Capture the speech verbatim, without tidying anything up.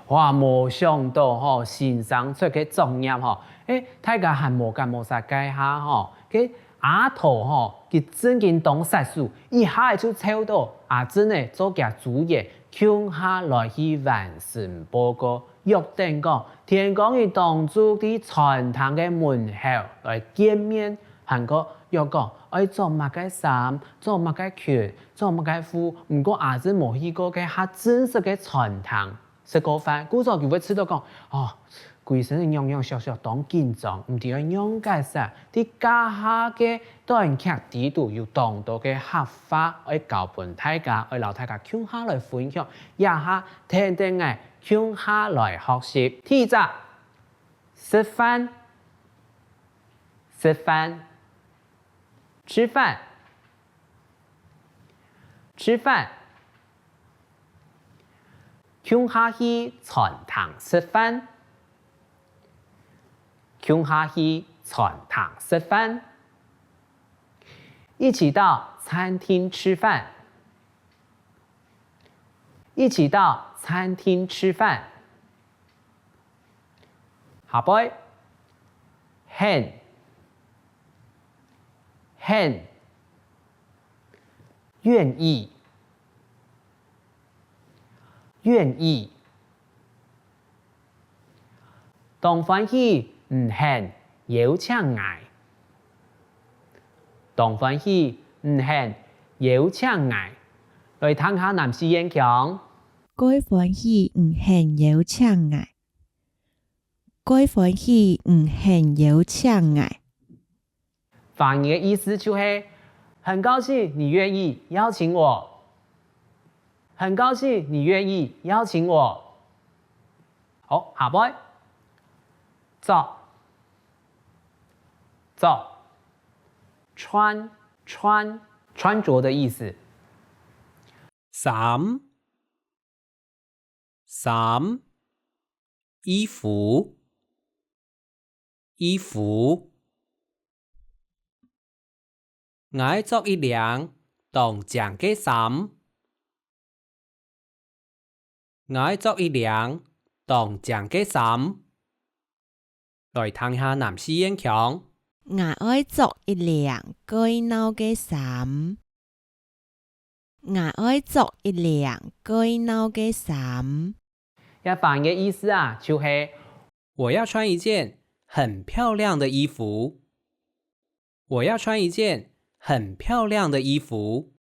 哇，無想到吼，先生出个作業吼，欸，大家還無結無煞該下吼，該阿桃吼，佢正經當煞手，一下仔就湊到阿珍仔做厥組員，共下來去完成報告。約等講，天光日當晝在餐廳个門口來見面，還過約講愛著麼个衫、著麼个裙、著麼个褲。毋過阿珍無去過該下正式个餐廳。 食過飯，故所佢會試著講：「哦，歸身仔癢癢燒燒，當緊張，毋知愛仰結煞。」在這下个短劇裡肚有當多个客話愛教分大家，愛摎大家共下來分享，這下跈等𠊎共下來學習。第一隻，食飯，食飯，吃飯，吃飯。 共下去餐廳食飯，共下去餐廳食飯。一起到餐廳吃飯，一起到餐廳吃飯。下背，肯，肯，願意， 願意。當歡喜你肯邀請𠊎。當歡喜你肯邀請𠊎。來聽下南四縣腔。蓋歡喜你肯邀請𠊎。蓋歡喜你肯邀請𠊎。 華語个意思就係：「很高興你願意邀請我。」「很高興你願意邀請我。」好，下背。著，著，穿，穿，穿著的意思。衫， 衫，衣服，衣服。𠊎愛著一領當靚个衫。𠊎愛著一領當靚个衫。 來聽下南四縣腔。𠊎愛著一領蓋鬧个衫。𠊎愛著一領蓋鬧个衫。這華語个意思啊，就係：「我要穿一件很漂亮的衣服。」 「我要穿一件很漂亮的衣服。」